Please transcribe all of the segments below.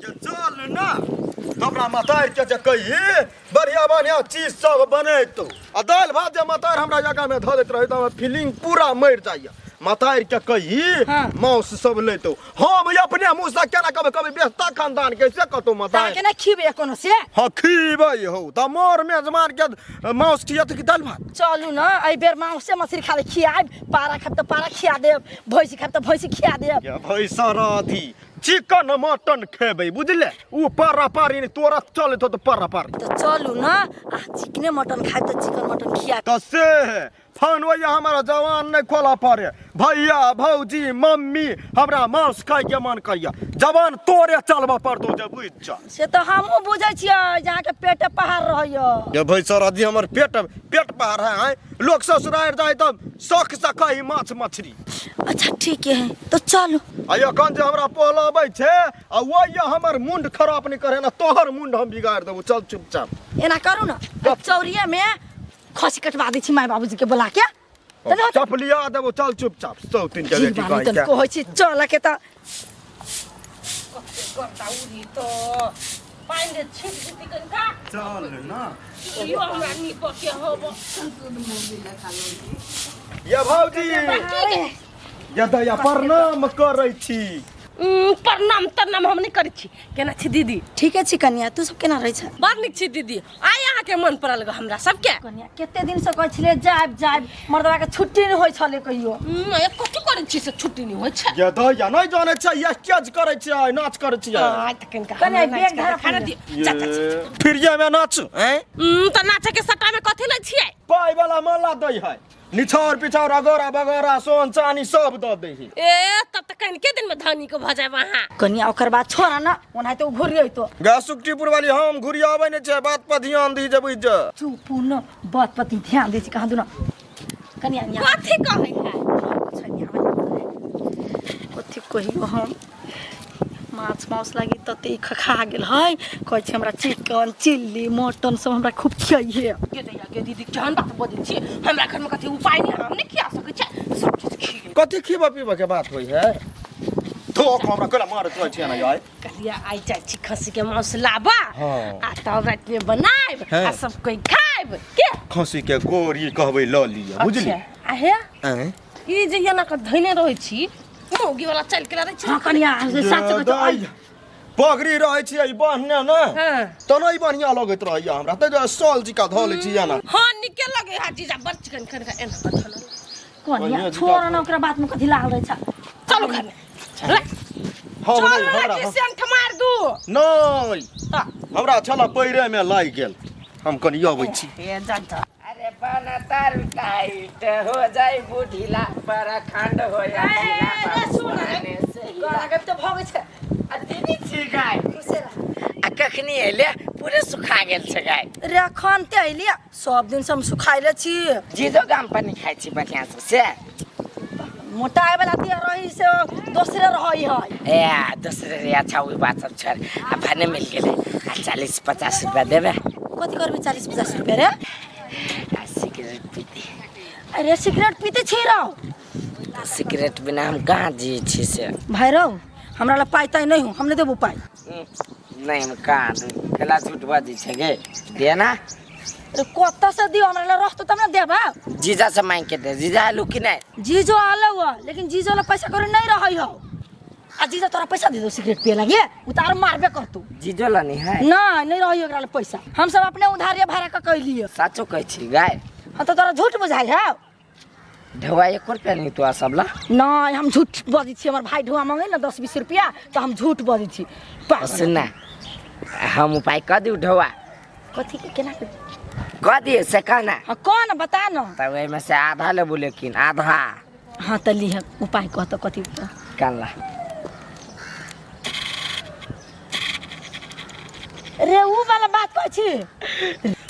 ये चल ना हमरा मतार के जे कही बढ़िया बढ़िया चीज सब बनेतौ आ दालि भात जे मतार हमरा जगह में धऽ दैत रहै तऽ हमर फीलिंग पूरा मरि जाइए मतार के कही मांस सब लेतौ हम अपने मुँह से केना कभी कभी बेचता खानदान के से कतौ मतार के ना खिबे कोनो से हाँ खीबै हौ तऽ मोर मेजबान के मांस खियत कि दालि भात चलू ना एहि बेर मांसे मछली खा ले खियाब पारा खाब तऽ पारा खिया देब भैंसी खाब तऽ भैंसी खिया देब ये भैंसा राधी चिकन मटन खेबै बुझले उ पारा पारी नहि तोरा चलैत हो तऽ पारा पारी तऽ चलू ना आ चिकने मटन खाब तऽ चिकन मटन खिया तऽ से है फोन वही हमारा जवान नहीं खोला पड़े भैया भौजी मम्मी हमरा मांस खाय के मन करिया जवान तोरे चलबा पड़तो जे बुझ जा से तऽ हमहूँ बुझै छियै जे अहाँके पेटे पहाड़ रहैया ये भाई सर अभी हमर पेट पेट पहाड़ है आँय लोग ससुराल जाय तब शौक से खाई माछ मछली अच्छा ठीक है तो चलू आ एखन जे हमरा पोहलाबै छै आ वही हमर मुंड खराब नहीं करे ना तोहर मुंड हम बिगाड़ देबो चल चुपचाप एना करू ना चौरिया में खसी कटवा दै छी माय बाबूजी के बोला के तऽ चपलिया देबो चल चुपचाप सौ तीन के बेटी बानी तन कहै छी चल के तऽ उड़ी तो पानि दे छीट देती कनिका चल ना इहो हमरा नीप के होब ये भौजी ये दैया प्रणाम करै छी प्रणाम तरनाम हम नहि करै छी केना छी दीदी ठीके छी कनिया तू सब केना रहै छ बड़ नीक छी दीदी आइ अहाँके मन पड़ल ग हमरा सबके कनिया कते दिन से कहै छलै जायब जायब मर्दवा के छुट्टी नहि होइ छलै कहियो कथी करै छी से छुट्टी नहि होइ छै ये दैया नहि जानै छै ये केज करै छियै नाच करै छियै आइ तऽ कनिका कनिया, हमरा बैग नाच के धरा देखा ने पहिले। दिअ। जा, जा, जा। फिरिये में नाच हैं तऽ नाचके सट्टामे कथी लै छियै पाइ वाला माला दै है निछार पिछार अगोरा बगोरा सोन चानी सब दऽ दै है ए तब तऽ कनिके दिनमे धनी के भऽ जायब अहाँ कनिया ओकर बाद छोड़ा ना ओनाहिते ओ घुरि अइतो गा सुखटीपुर वाली हम घुरियाबै नहि छै बात पर ध्यान दी जे बुझि जा चुप न बात पर ध्यान दै छी कहाँ दुना कनिया यहाँ कथी कहै है कथी कहियो हम माछ मांस लागी तते खखा गेल है कहै छै हमरा चिकन चिल्ली मटन सब हमरा खूब खियाइए गे दैया गे दीदी केहन बात बजै छी हमरा घरमे कथी उपाय नहि हम नहि खिया सकै छियै सब चीज खिए कथी खीबऽ पीबऽ के बात होइ है धोक हमरा कोला मारत रहै छियै ना यार कहलियै आइ जाइ छी खस्सी के मांस लाबा हाँ। आ तब रातिमे बनायब हाँ। आ सब कोई खायब के खसी के गोरी कहबै लऽ लिअ बुझली अच्छा, आ हे आँय? ई जे एना कऽ धैने रहै छी मौगी वाला चलि के रहै छी हाँ कनिया सच कहै दाइ, पगड़ी रहै छियै ई बान्हने ने हाँ। तऽ नहि बढ़िआँ लगैत रहैया हमरा ताहि दुआरे सॉल जिका धऽ लै छी एना हाँ नीके लगे है जीजा बड़ चिकन कन के एना कऽ धनल कनिया छोड़ ना ओकरा बात में कथी लागल रहै छै चलू घर में ले, हम चलू नहि ना हमरा कि सेंठ मार दू नहि तऽ हमरा छल पैरेमे लागि गेल हम कनि अबै छी ए जा जा अरे बना तार टाइट हो जाए बुढ़िला बड़ा खंड हो ए, ए, सुन रे। गोरा के तऽ भगै छै आ दीदी छी गाय खुशे रह आ कखनी एले पूरे सुखा गेल छै गाय रे अखन ते अइलियै सब दिन से हम सुखाइले छी जीजो गाम पर नहीं खाइ छी बढ़िया से से मोटाए वाला देह रही से दोसरे रहै है ए दोसरे रे अच्छा ओहि बात सब छोड़ आ भने मिल गेलै आ 40-50 रुपया देबे कथी करबी 40-50 रुपया रे आ सिगरेट पीती अरे सिगरेट पीते छी रहो तऽ सिगरेट बिना हम कहाँ जियै छी से भाई रहो हमरा ला पाई ताई नहीं हो हम नहीं देबो पाई नहीं हम कहाँ दू केला झूठ बजै छै गे दे ना अरे कतऽ से दियो हमरा ला रहतो तब ना देबा जीजा से मांग के दे जीजा आलू कि नहीं जीजो आलो हुआ लेकिन जीजो ला पैसा करे नहीं रहै हो आ जीजा तोरा पैसा दे दो सिगरेट पिए लगे उतार मारबे करतू जीजो ला नहीं है ना नहीं रही ओकरा ला पैसा हम सब अपने उधारिया भाड़ा के कैलिए साचो कहै छी गाय हाँ तो तोरा झूठ बुझाइ है ढौआ 1 रुपया नहीं तोरा सब ला नहीं हम झूठ बजै छी हमर भाई ढुआ मांगे ना 10-20 रुपया तो हम झूठ बजै छी पागल। सुन ना हम उपाय कऽ दिउ ढौआ कथी के केना के कऽ दिए से कहना हाँ कौन बता ना तब ओहिमे से आधा लेबू लेकिन आधा हाँ तऽ लिह उपाय कह तऽ कथी काला रे ऊ वाला बात कहै छी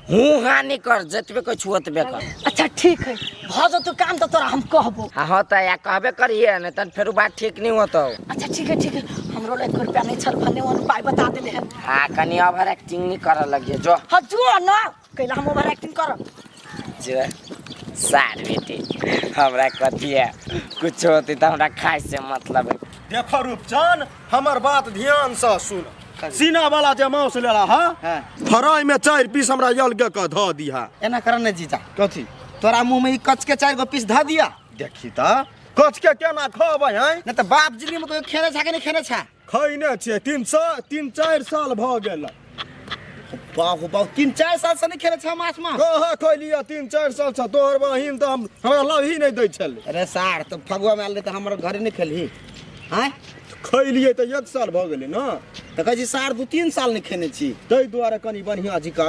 हूँ हाँ नहीं कर जतबे कहै छु ओतबे कर अच्छा ठीक है भऽ जेतौ काम तऽ तोरा हम कहबो हाँ हाँ तऽ या कहबे करिए नहीं तन फेर बात ठीक नहीं होतो अच्छा ठीक है ठीक है हमरो लग 1 रुपया नहीं छल भने वन उपाय बता देले हन हाँ कनी ओवर एक्टिंग नहीं करऽ लगिए जो हाँ जो ना कैला हम ओवर एक्टिंग करब जो सार बेटी हमरा कथी है कुछ होती तऽ हमरा खाइ से मतलब है देखो रूपचंद हमर बात ध्यान से सुन सीना वाला जे मांस लेला हा हाँ। फ्राई में 4 पीस हमरा अलगे क धऽ दिहा। एना कर ने जीजा। कथी? तोरा मुंह में ई कच के 4 गो पीस धऽ दिया। देखी त कच के केना खबै हैं? नहीं तो बाप जिंदगी में कोई खेने छा के नहीं खेने छा? खैने छियै 3-4 साल भऽ गेल। बाप हो बाप, 3-4 साल से नहीं खेने छा माछ मांस? कहाँ खैलियै 3-4 साल से? तोहर बहिन तऽ हमरा लाभ ही नहीं दै छलै। अरे सार तो फगुआ में आयल रहे तऽ हमर घरे नहीं खेलही। आँय? खैलियै तऽ 1 साल भऽ गेलै ने। तऽ कहै छी सार 2-3 साल नहीं खेने छी। ताहि दुआरे कनि बढ़िआँ जिका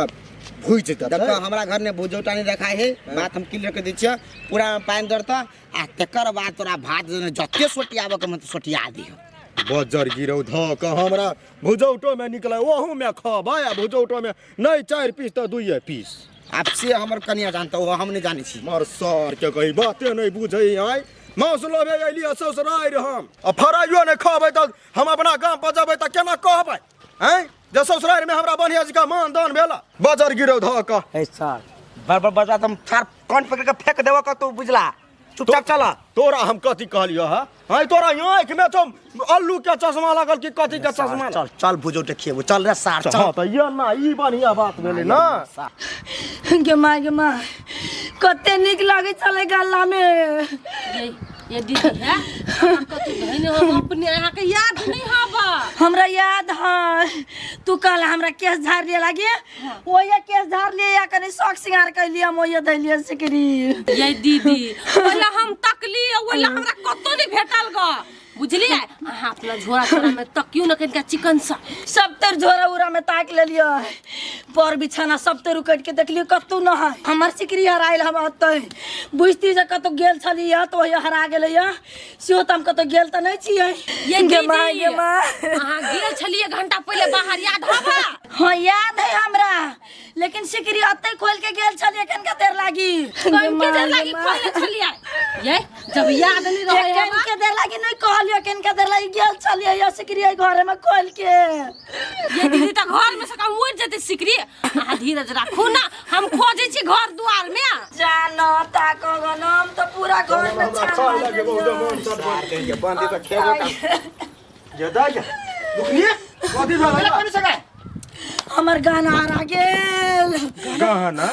भुजि देतै। देखऽ हमरा घर ने भुजौटा नहीं रखाय है, बात हम क्लियर कर दै छियै। पूरा में पानि दरतऽ आ तकर बाद तोरा भात जते सोटियाबऽ के मन सोटिया दिहऽ। बजर गिरौ धऽ कऽ हमरा भुजौटो में निकलै, ओहू में खबै आ भुजौटो में नहीं 4 पीस तऽ 2 पीस। आब से हमर कनिया जानतौ, ओ हम नहीं जानै छी। मर सर के कही बाते नहीं बुझै आइ। मांस लबे अयलियै ससुरारि हम आ फराइयो नहीं खबै तऽ हम अपना गाम पर जेबै तऽ केना कहबै आँय जे ससुरारि में हमरा बढ़िया जकाँ मान दान भेल। बजर गिरौ धऽ कऽ। हे सर बड़ बड़ बजा तुम सार कान पकड़ के फेंक देबो कतौ, बुझला? चुपचाप चल। तोरा हम कथी कहलियौ हँ? हँ तोरा आँखि में तो अल्लू के चश्मा लागल कि कथी के चश्मा? चल चल भुजौटे खिएबो, चल रे सार चल। हाँ तऽ ये ना ई बढ़िया बात भेलै ना। गे माय गे माय, कते नीक लागै छलै गला में। ये दीदी है कतौ धैने हो अपने अहाँ के याद नहीं हबा? हमरा याद है, तू कहला हमरा केस झाड़ लिए लागे, ओहे केस झाड़ लिए या कनी शौक सिंगार कैलिए हम ओहे धैलिए सिकरी। ये दीदी ओला हम तकली ओला हमरा कतौ नहीं भेटल ग, बुझलिए? अहाँ अपना झोरा तोरा में तकियो न कनिका चिकन सा। सब तर झोरा उरा में ताक लेलिए, पर बिछाना सब तर उकट के देखलिए कतौ न है। हमर सिकरी हरायल हम ओतै बुझती जे कतौ गेल छलिए तऽ ओहे हरा गेलैया, सेहो तऽ हम कतौ गेल तऽ नहि छियै। ये गे माय दीदी, गे माय। अहाँ गेल छलिए घंटा पहिले बाहर, याद हबा? हाँ याद है हमरा, लेकिन सिकरी ओतै खोल के गेल छलिए कनिका देर लागी। कनिके देर लागी खोलले छलिए? ये जब याद नहीं रहे हबा। कनिके देर लागी नहीं कहलियो, कनिका देर लागी गेल छलिए या सिकरी एहि घरे में खोल के। ये दीदी तऽ घर में से कम उड़ जेतै सिकरी। अहाँ धीरज राखू ना, हम खोजै छी घर दुआर में। जानो ताको गो, हम तऽ पूरा घर में छान मारि लेलियै। बंदी तऽ खेबो कर। ये दाइ गे, दुखनिये कथी भेलै? कोन सकै? हमर गहना हरा गेल। गहना?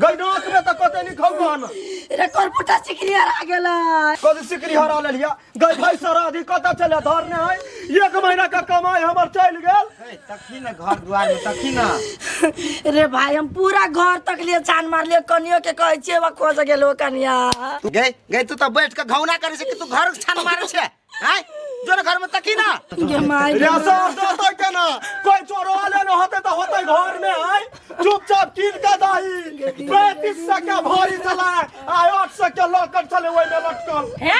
गई नाक में तऽ कते निक हौ गहना। रे करपुटा सिकरी हरा गेल। कथी सिकरी हरा लेलिया? गई भाई सराधी कतऽ चले धरने है? 1 महीना के कमाई हमर चलि गेल। तखी न घर दुआर में तखी न। रे भाई हम पूरा घर तक लिए छान मारलिए, कनियो के कहै छियै वा खोज गेल ओ कनिया। गई गई तू तऽ बैठ के घौना करै छै कि तू घर छान मारै छै? आँय जोर घर में तकी ना। गे माय रे गे सर देतै केना? कोई चोरो वाले न होतै तऽ होतै घर में आय। चुपचाप कीन के दही। 3500 के भरी छलै आ 800 के लॉकर छलै ओहि में लटकल। हे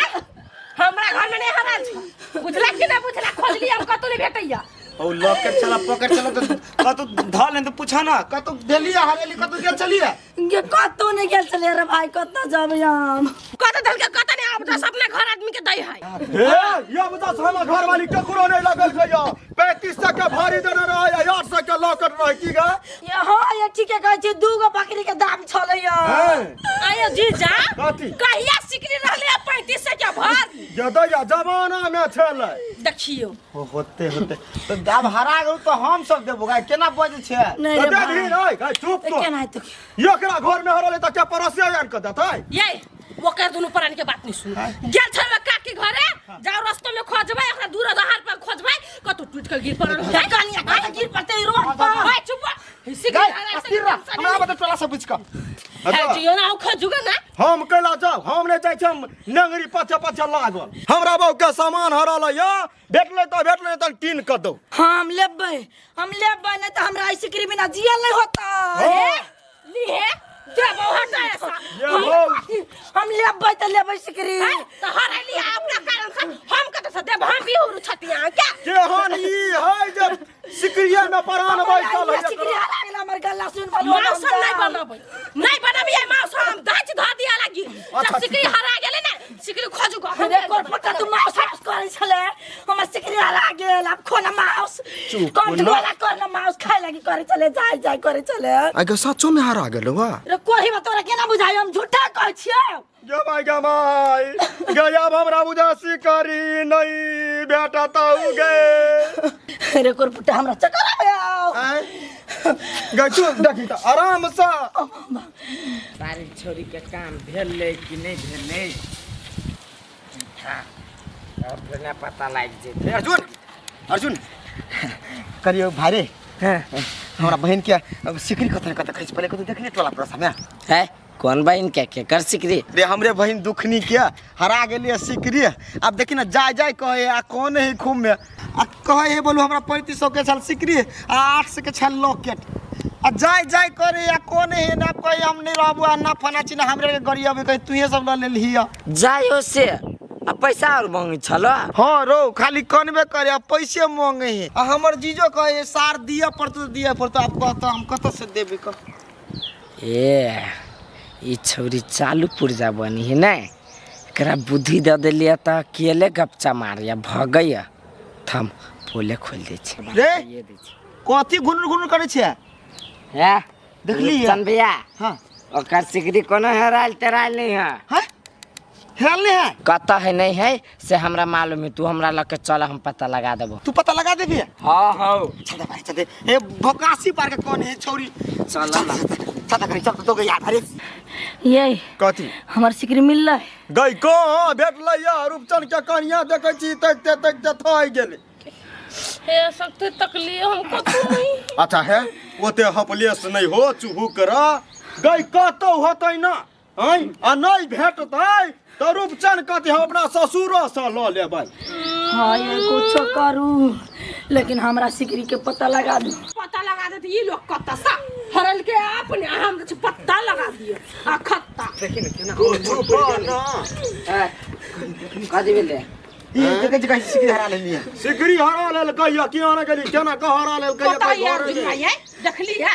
हमरा घर में नहीं हराल छै, बुझला कि ना बुझला? खोजली हम कतौ नहीं भेटैया। ओ लॉकर चला पॉकेट चला तो कतौ धल ने तो पूछा ना, कतौ देलिए हरेली कतौ गेल छलिए? गे कतौ नहीं गेल छलिए रे भाई, कतौ जाबै हम? कतौ धल के कतौ नहीं, आब दस अपने घर आदमी के दै है। हे ये बता हमर घर वाली ककरो नहीं लगल गया। 3500 के भारी देने रहे 800 के लॉकर रहे की गा? ये हाँ ये ठीके कहै छी, 2 गो बकरी के दाम छलै या। आयो जीजा कथी? कहिया सिकरी रहले 3500 के भार? ये दैया जमाना में छलै। देखियो होते होते तो दाम हरा गेल तो हम सब देबो गाय, केना बजै छै? नहीं रे तऽ भाई। देबही नहीं, गाय चुप तो। केना हेतै? एकरा घर में हरले तऽ के पड़ोसिया आन के देतै? ये ओकर दुनू प्राणी के बात नहीं सुन। गेल छल काकी घरे, जाओ रस्तो में खोजबै, ओकरा दूर दहार पर खोजबै, कतौ टूट के गिर पड़ल होतै। कनिया कतौ गिर पड़तै रोड पर। ओए चुप हो। सिकरी गाय हरा अस्थिर रह, हमरा बता टोला से बुझ के। हे जियो ना खोजुगा ना। हम कैला जाब, हम नहीं जाइ छी, हम नंगरी पाछे पाछे लागल। हमरा बाबू के सामान हरल या भेटलै तऽ भेटलै, तऽ कीन कऽ दौ। हम लेबै, हम लेबै, नहीं तऽ हमरा ई सिकरी बिना जियल नहीं होता। हे लिहे देबो हटा ऐसा। ये बौ। हम लेबै तऽ लेबै सिकरी। तऽ हरैली अपना कारण से हम कतऽ से देब? हम भी हुरु छतिया क्या? केहन ई है जे सिकरिया में प्राण बैसल है? सिकरी हरा गेल हमर गला सुन पर। मांस हम नहीं बनाबै, नहीं बनाबै मांस हम दाच धऽ दिया लागी। जब सिकरी हरा गेलै ने, सिकरी खोजू गो। रे कोरपटा तू मांस मांस करै छले, हमर सिकरी हरा गेल, आब खो ना मांस। कंठ गोला कर ना मांस खाय लागी करै छले, जाय जाय करै छले। आगे सचो में हरा गेल वा? रे कोही में तोरा केना बुझाइ, हम झूठा कहै छियै? गमाई गमाई गया हमरा बुझा सिकरी नहीं भेटतौ गे। रे कोरपुटा हमरा चक्कर आबे आओ। आँय गै तू देखी तऽ आरामसँ। सारी छोरी के काम भेलै कि नहि भेलै अपने पता लागि जेतै। अर्जुन अर्जुन करियो भाई रे, हमरा बहन के अब सिकरी कतऽ कतऽ खसि पड़लै, कतौ देखने टोला पड़ोसा में? है कोन बहिन के केकर सिकरी? रे हमरे बहन दुखनी के हरा गेलियै सिकरी। आब देखी ने जाय जाय कहै आ कौन है खूब में आ कहै है बोलू हमरा 3500 के छल सिकरी आ 800 के छल लॉकेट आ जाय जाय करे आ कौन है ना कहे हम नहीं रहबो आ ना फना चिना हमरे के गरी अबे कहे तूहे सब ल लेलही। जाय से आ पैसा और मांगे छलो? हाँ रो खाली कनबे करे आ पैसे मांगे है आ हमर जीजो कहे सार दिया पड़तो दिया पड़तो। आब कहता हम कतऽ से देबे कह। ए ई छौरी चालू पुर्जा बनी है ने, एकरा बुद्धि दऽ देलियै तऽ केले गपचा मारैया भगैया। थम पोले खोलि दै छै रे कथी घुनुर घुनुर करै छियै? हे देखली? रूपचंद भैया हाँ ओकर सिकरी कोनो हेरायल तेरायल नहीं है। हाँ हेरायल नहीं है? कतऽ है नहीं है से हमरा मालूम है, तू हमरा लग के चल हम पता लगा देबो। तू पता लगा देबी? हाँ हाँ चल दे भाई चल दे। ए भोकासी पार के कौन है छौरी? चल ना चल करी चल तो गई यार। अरे ये कथी हमर सिकरी मिललै? गई कहाँ भेटलै या रूपचन के कनिया देखै छी तकते तकते थकि गेलै। हे सकते तकली हम कतौ नहीं। अच्छा है ओते हपलेस नहीं हो चुहू कर गई कतौ होतै ना आँय आ नहीं भेटतै तऽ रूपचन कथी हम अपना ससुरोसँ लऽ लेबै। हाँ ये कुछो करू लेकिन हमरा सिकरी के पता लगा दू। पता लगा देते ई लोग कत्ता सा हरल के अपने हम तो पत्ता लगा दिए आ खत्ता। कथी भेलै? ई देखै छी कैसे सिकरी हरा लेलियै? सिकरी हरा लेलकै या की आने गेली केना कऽ हरा लेलकै या पता कोइ यार घरे नहि। भाई देखली है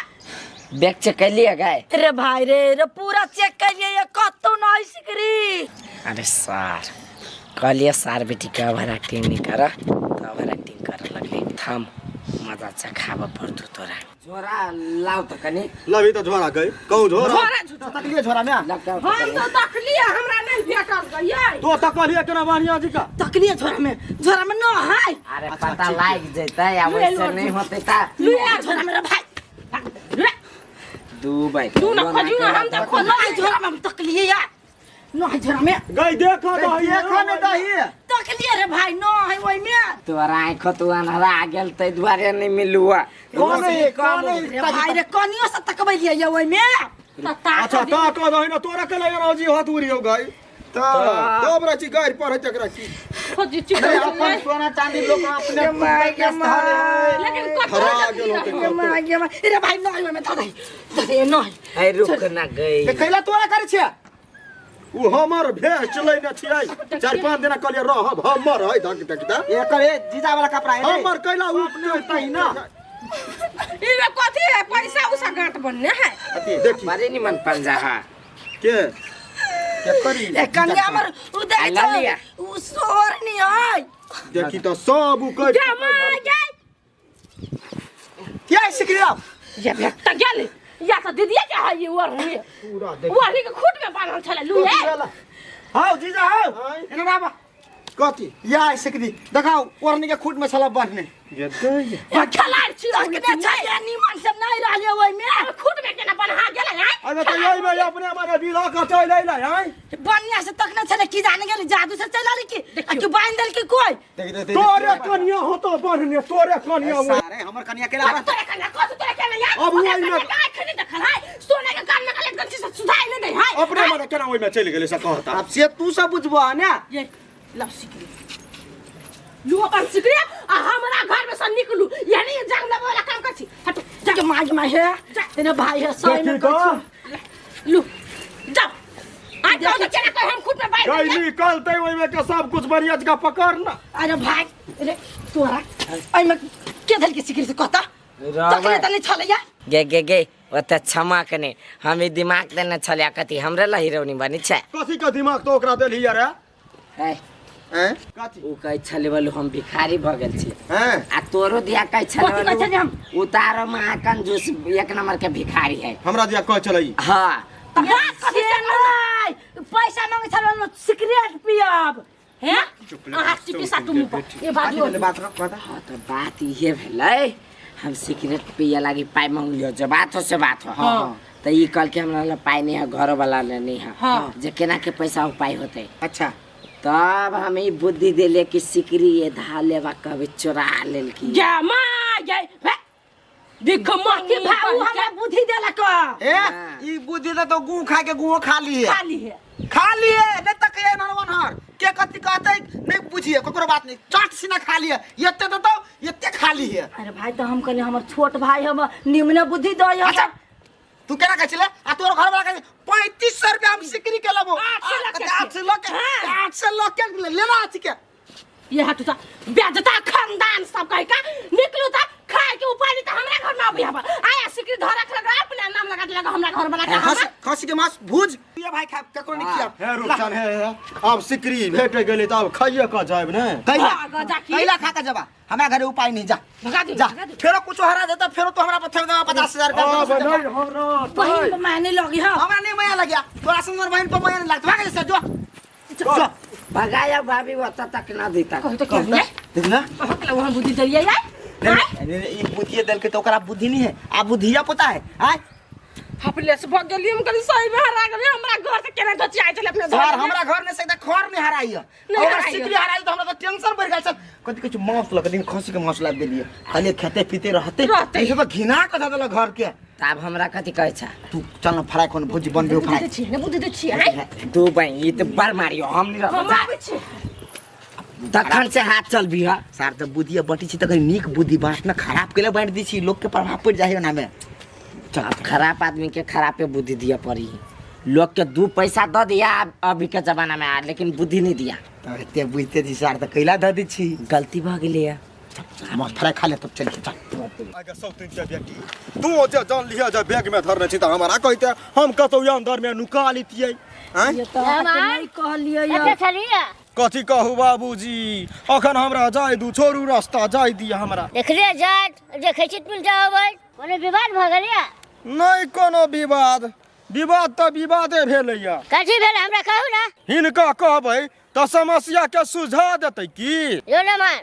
बैग चेक कैलियै गाय? रे भाई रे रे पूरा चेक करिए ये कतौ नहीं सिकरी। अरे सार कहलिए सार बेटी के ओवर एक्टिंग नहीं कर तऽ ओवर एक्टिंग करे लगलै। थम मजा चखाबऽ पड़तौ तोरा। झोरा लाउ तऽ कनि। लभी तऽ झोरा गई कहूँ झोरा झोरा झूठा तकलियै झोरा में? हम तो देखलिए हमरा नहीं भेटल गई। तो तकलिए केना बढ़िया जी का? तकलिए झोरा में, झोरा में न है। अरे पता लागि जेतै आ वैसे नहीं होतै तऽ लुआ झोरा में रे भाई। दू बाई तू ना खोजू ना हम तो खोज नहीं झोरा में हम तकलिए यार न है झोरा में। गई देखो दही देखो ने दही तकलिए रे भाई न है ओइ में। तोरा आँखो तू अन्हरा गेल तै दुआरे नहीं मिलुआ। कौन है कौन है रे भाई रे कनियो से तकबैलिए ये ओइ में। अच्छा ता कह दही ना तोरा के लगे राजी हाथ उड़ी हो गई तब रची गाड़ी पर है तकरा की खोजी चिकन अपन सोना चांदी लोग अपने लेकिन कतौ हरा गेल होतै कतौ। रे भाई न है ओइ में धऽ दही धऽ न है। है रुक ना गई कैला तोरा करै छियै? उ हमर भेष चलै ने छियै 4-5 दिना कहलियै रहब हमर है धक धक दा एकर ए जीजा वाला कपड़ा है हमर कैला उ अपने होतै ना। ई में कथी है पैसा उसा गांठ बनने है। देखी बड़ी निमन पंजा है के ए कनिया हमर उ देख आ, लऽ लिअ। उ सोर नहीं है। देखी तऽ सब उ कह जमा गई क्या सिकरी आप? ये भेट गेल या तो दीदी के है ये ओढ़नी पूरा देख ओढ़नी के खूट में बांधल छले लू है। हां जीजा हां एना आबा कथी या सिकरी देखाओ ओढ़नी के खूट में छला बांधने। ये दे खेलाड़ छी तकने छै निमन से नहीं रहले ओइ में। खूट में केना बन्हा गेल है। अरे तऽ यही में अपने हमारे बिला के चलि अइलै आँय बढ़िया से तकने छले की जाने गेल जादू से चल आले की आ क्यों बांध देल की कोई। तोरे कनिया होतो बढ़ने तोरे कनिया हो। अरे हमर कनिया केला आबा। तोरे कन्या कथी तोरे कन्या यार अब ओइ में आँख नहीं देखल है सोने के कान में गलत गलती से सुधाई नहीं दे है अपने मने केना ओइ में चलि गेलै से कहता। अब से तू सब बुझबो ने। ये लव सिकरी लू अपन सिकरी आ हमरा घर में से निकलू यानी जंग लेबे वाला काम कर छी। हटो जा के माज मा है तेरे भाई है सही में देखी तऽ लू जाओ आ जाओ तो केना कह हम खुद में बाहर गई निकलतै ओइ में के सब कुछ बढ़िया जगह पकड़ ना। अरे भाई रे तोरा एहि में के धल के सिकरी से कहता तकले त नहीं छले या गे गे गे ओते क्षमा कने हम ई दिमाग देने छलिया कथी हमरे ला हीरोनी बनी छै। कथी के दिमाग तो ओकरा देलही रे? है हैं कथी उ कहै छलै बोलू हम भिखारी भऽ गेल छी हैं आ तोरो दिया कहै छलै कथी कहै छलै हम? उतारो महाकन जूस एक नंबर के भिखारी है। हमरा दिया कहै छलै। हाँ पैसा मांगे छलै सिगरेट पियब। हैं अहाँ सिकरी साटू मुँह पर ए बाजू बात रख बता। हाँ तो बात इहे भेलै, हम सिगरेट पिए लागी पाइ मांगलियो, जे बात हो से बात हो। हाँ। तो ई कल के हमरा लग पाइ नहीं है, घर वाला ले नहीं है। हाँ। जे केना के पैसा उपाय होते। अच्छा तब हम ई बुद्धि देले कि सिकरी ये धा लेवा कभी चोरा लेलकी। गे माँ गे देख माथी भाऊ हमरा बुद्धि देलक। ए ई बुद्धि तो गू खा के गू खा ली है, खाली है खा लिए नहीं तक ये नरवन हर के कथी कहते नहीं बुझिए ककरो बात नहीं, चट सिना खा लिए एते तो एते खा लिए। अरे भाई तो हम कहले हमर छोट भाई हम निम्न बुद्धि दई। अच्छा तू केना कहै छले आ तोर घर वाला कहै 3500 रुपया हम सिकरी के लेबो, 800 लके 800 लके लेना अछि के ये हटू ता बेजता खानदान सब कह का निकलू ता खाए के उपाय नहीं त हमरा घर में आबी हब आया सिकरी धरा रख लगा अपना नाम लगा देलक हमरा घर बना के। खसी के मांस भूज ये भाई खा ककरो नहीं खिया। हे रुपचन हे अब सिकरी भेट गेलै त अब खाइए क जायब ने। कैला कैला खा के जबा, हमरा घरे उपाय नहीं, जा जा फेरो कुछ हरा देता फेरो तो हमरा पर देबा 50,000 रुपया। हमरा बहिन पर माया नहीं लगी है, हमरा नहीं माया लगिया तोरा सुंदर बहिन पर माया नहीं लगत। भाग से जो जो भगाया भाभी ओता तक ना देता। कह तो के देख ना अहकला वहां बुद्धि देलियै यार। नहीं ई बुद्धि देल के तो ओकरा बुद्धि नहीं है, आ बुद्धिया पता है आय अपने से भग गेलियै हम कनी सही में हरा गेलियै हमरा घर से केना घचियाइ छलै अपने सर हमरा घर ने से खर नहीं हराई है और सिकरी हराई तो हमरा तो टेंशन बढ़ गेल सर। कथि किछु मांस लग दिन खसी के मांस ला देलियै खाली खेते पीते रहते ऐसे तो घिना के धऽ देलक घर के। तब हमरा कथि कहै छ तू चल न फ्राई कोन भौजी बनबे फ्राई छी ने बुद्धि दे छी आय दू बहिन ई त बड़ मारियो हम नहीं हम आबै छी तखन से हाथ चल भी है सर। त बुद्धिया बटी छी त कनी नीक बुद्धि बाँट न खराब केले बाँट दी छी लोग के प्रभाव पड़ जाय ओना में। अब खराब आदमी के खराबे बुद्धि दिया पड़ी, लोग के 2 पैसा दे दिया अभी के जमाना में आ, लेकिन बुद्धि नहीं दिया। तो एते बुझते छी सर त कैला दऽ दै छी, गलती भ गेलै है। मांस फ्राई खा ले तब चल चल। आगे सौतिन के बेटी तू जे जान लिया जे बैग में धरने छी त हमरा कहते हम कतौ अंदर में नुका लितियै। हैं ये तो नहीं कहलियै अच्छा छलियै कथी कहू बाबूजी अखन हमरा जाय दू छोड़ू रास्ता जाय दिया हमरा। देखलियै जात देखै छी तुम जाबै कोनो विवाद भ गेलै? नहीं कोनो विवाद, विवाद त विवादे भेलैया। कथी भेल हमरा कहू ना। हिनका कहबै त समस्या के सुझा देतै की? यो ना मान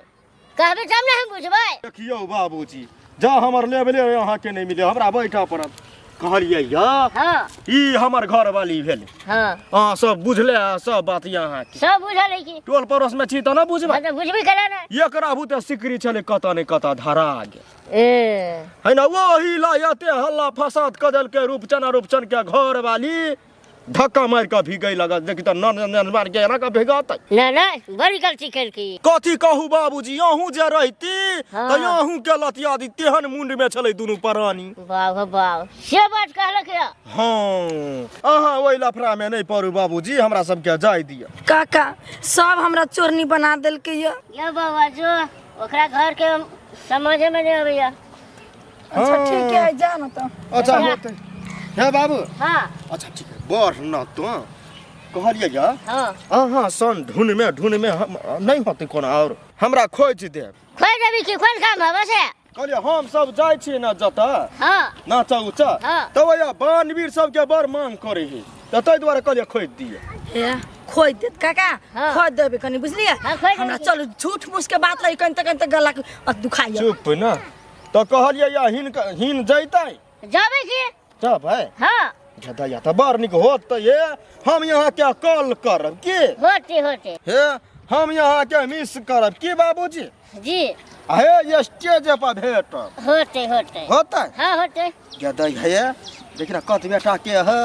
कहबै तब ने हम बुझबै। देखियौ बाबूजी जा हमर लेबले अहाँ के नहीं मिले हमरा बैठा पड़त। कहलियै या हां ई हमर घर वाली भेल। हां अहाँ सब बुझले सब बात यहाँ के सब बुझल है की टोल पड़ोस में छी त ना बुझबै? त बुझबी केना ना। एकरा भूते सिकरी छले कत ने कत धरा गेल ए है ना, वही ला एते हल्ला फसाद क देलकै रूपचन आ रूपचन के घर वाली धक्का मार के भीगै लगल। देखी त नन नन मार के एना के भीगतै। ना ना बड़ी गलती केलकी। कथी कहू बाबूजी अहूँ जे रहती हाँ। त अहूँ के लतिया दी तेहन मुंड में छलै दुनू प्राणी। बाप हो बाप से बात कहलक या? हाँ अहाँ ओहि लफड़ा में नहीं पड़ू बाबूजी हमरा सबके जाय दिअ। काका सब हमरा चोरनी बना देलकै या। यो बाबा जो ओकरा घर के समझे में नहीं अबैया। अच्छा ठीक है जा न त। अच्छा होतै हे बाबू। हाँ अच्छा ठीक है बढ़ न तो कहलियै या हाँ अहाँ सन ढूंढ में हम नहीं होतै कोनो और हमरा खोजि देब। खोज देबी की कोन काम हबे से? कहलियै हम सब जाइ छी न जतऽ हाँ नाचा उचा हाँ। तऽ ओया बानवीर सबके बड़ मांग करै है तऽ ताहि दुआरे कहलियै खोजि दिअ। हे खोज देत काका हाँ। खोज देबे कनी बुझलियै। हाँ, खोजि देबै। हमरा चलू झूठ मूस के बात लई कनी त कनी त गला के दुखाइया। चुप न तऽ कहलियै या हिन हिन जैतै जाबे की? जबै हाँ जतै तऽ बड़ नीक होत तऽ ये हम यहाँ के कॉल करब की होते होते हे हम यहाँ के मिस करब की बाबूजी जी हे स्टेज पर भेटब होते होते होतै हाँ होते। जतै हे देख ना कत बेटा के है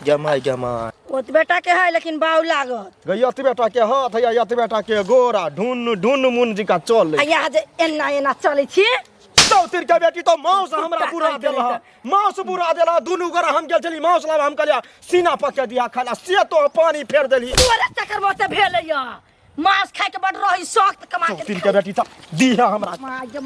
जमाई जमाई ओत बेटा के है लेकिन बाऊ लागत गई अत बेटा के हाथ या अत बेटा के गोरा ढून ढून मुन जी का चल आ यहाँ जे एना एना चलै छी चौतिर के बेटी तो मांस हमरा बुरा देला, मांस बुरा देला दुनू गोरा हम गेल छली मांस लाब हम कहलिया सीना पके दिया खाला से तो पानी फेर देली। तोरे चक्कर में ते भेलै या मांस खाय के बड़ रही शौक त कमा के चौतिर के बेटी त दिया हमरा। माय।